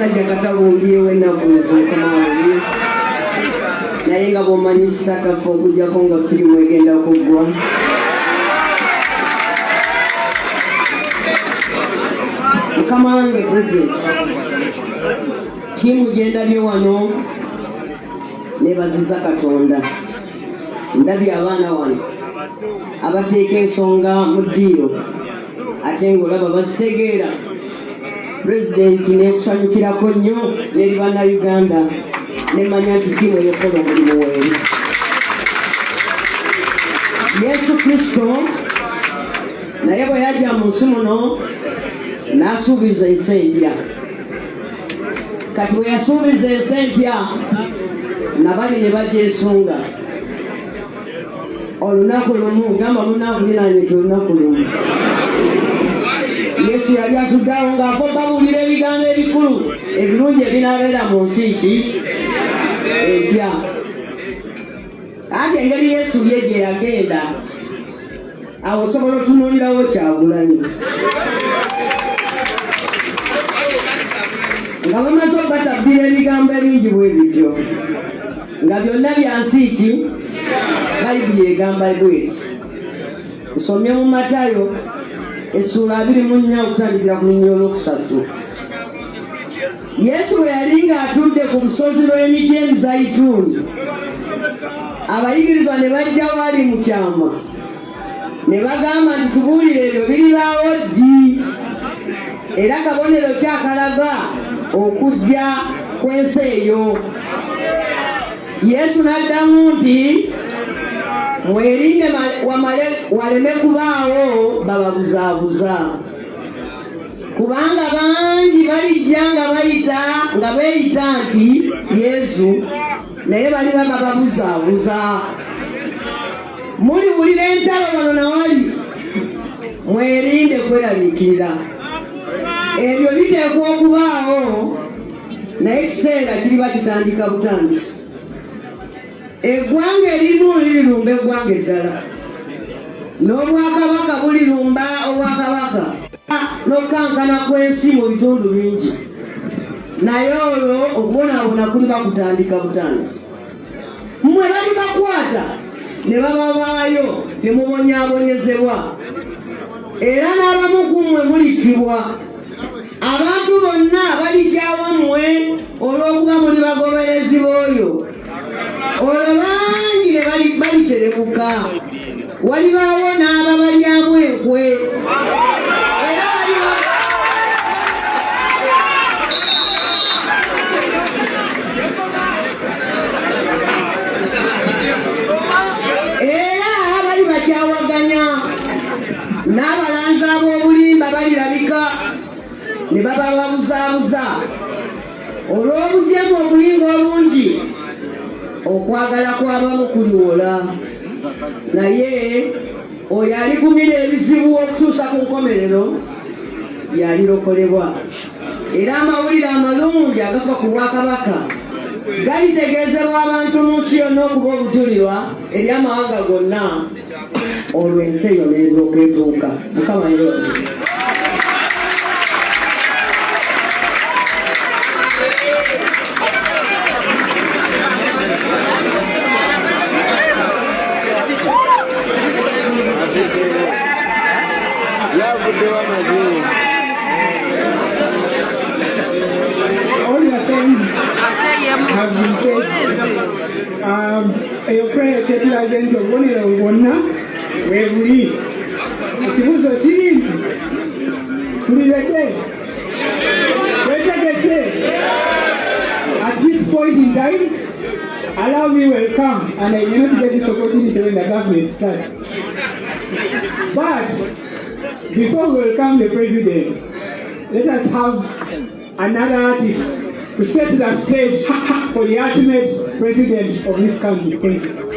Akasajja katabungiyewo ennaku ezo, mukama wange, naye nga bw'omanyi sitakafa okujjako nga firimu egenda kuggwa. Mukama wange President, tiimu gyendabye wano nebaziza Katonda. Ndabye abaana wano abateeka ensonga mu ddiiro ate ng'olaba bazitegeera. Pulezidenti, nekusanyukirako nnyo n'eri Bannayuganda, nemanya nti tiimu eyokukola omulimu weeri. Yesu Kristo naye bwe yajja mu nsi muno n'asuubiza ensi empya. Kati bwe yasuubiza ensi empya, nabali ne bagyesunga. Olunaku lumu, gamba munakulinaanye ti olunaku lumu Yesu yali atuddeawo ng'ava babuulira ebigambo ebikulu ebirungi ebinaabeera mu nsi ki empya. Anti engeri Yesu ye gye yagenda awo osobola otunuulirawo Kyagulanyi nga bamaze obatabbira ebigambo ebingi bwe bityo nga byonna bya nsi ki. Bayibuli egamba bweti, nsomye mu Matayo essuula 24 okutandikira ku linnya olwokusatu. Yesu bwe yali ng'atudde ku lusozi lw'emiti emizayituuni, abayigirizwa ne bajja wali mu kyama ne bagamba nti, "Tubuulire, ebyo biribaawo ddi, era kabonero ki akalaga okujja kw'ensi eyo?" Yesu n'addamu nti, "Mwerinde waleme kubaawo bababuzaabuza, kubanga bangi balijja nga bayita nga beeyita nti Yesu, naye baliba bababuzaabuza. Muliwulira entalo wano nawali, mwerinde kweraliikirira. Ebyo biteekwa okubaawo, naye ekiseera kiriba kitandika butandisi. Eggwanga erimu lirirumba eggwanga eddala, n'obwakabaka bulirumba obwakabaka, n'okukankana kw'ensi mu bitundu bingi, naye olwo okubonaabona kuliba kutandika butandisi. Mmwe balibakwata ne babawaayo ne mubonyaabonyezebwa, era n'abamu ku mmwe mulittibwa. Abantu bonna balikyawa mmwe olw'okuba muli bagoberezi b'oyo. Olwo bangi ne baliterebuka, walibaawo n'ababalyamu enkwe era baliba era bali bakyawaganya, n'abalanzi ab'obulimba balirabika ne bababuzaabuza. Olw'obujeemu okuyinga obungi, okwagala kw'abamu kuliwola, naye oyo aligumira ebizibu okutuusa ku nkomerero yalirokolebwa. Era amawulire amalungi agafa ku bwakabaka galitegeezebwa abantu mu nsi yonna okuba obujulirwa eri amawanga gonna, olwo ensi eyo n'eryoka etuuka." Mukama yebaze. Yavuddewo amazibu. All your things have been said. Eyo prayer kyetulaze nti obubonero bwonna weebuli. Ekibuuzo kiri nti tuli ready, twetegese? At this point in time, allow me welcome, and I may not get this opportunity when the government starts, but before we welcome the president, let us have another artist to set the stage for the ultimate president of this country. Thank you.